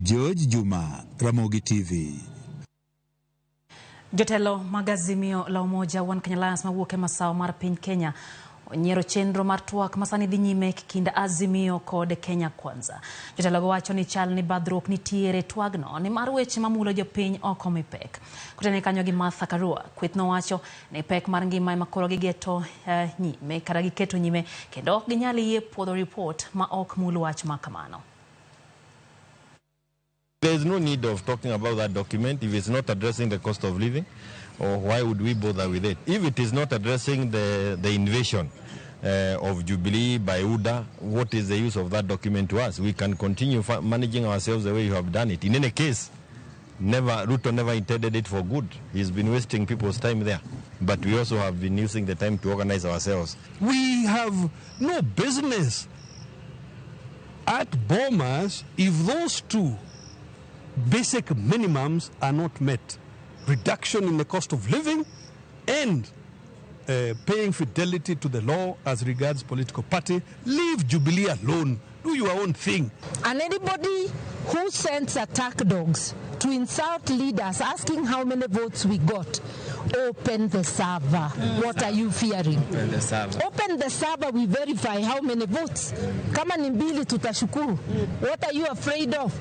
George Juma, Ramogi TV. Jotelo mag Azimio la Umoja One Kenya Alliance mawuok e masawa mar piny Kenya onyiero chenro mar twak masani dhi nyime kind Azimio kod Kenya Kwanza. Jotelogo wacho ni chal ni badhruok nitiere twagno nimar weche mamulo jopiny ok omi pek. Kotene kanyo gi Martha Karua, kweth nowacho ni pek mar ngima ema koro gigeto nyime kata giketo nyime kendo ok ginyal yie puodho ripot ma ok mul wach ma kamano. There is no need of talking about that document if it's not addressing the cost of living, or why would we bother with it? If it is not addressing the invasion of Jubilee by UDA, what is the use of that document to us? We can continue managing ourselves the way you have done it. In any case, never, Ruto never intended it for good. He's been wasting people's time there. But we also have been using the time to organize ourselves. We have no business at Bomas if those two basic minimums are not met. Reduction in the cost of living and paying fidelity to the law as regards political party. Leave Jubilee alone. Do your own thing. And anybody who sends attack dogs to insult leaders asking how many votes we got, open the server. What are you fearing? Open the server. Open the server, we verify how many votes. Kama ni mbili tutashukuru. What are you afraid of?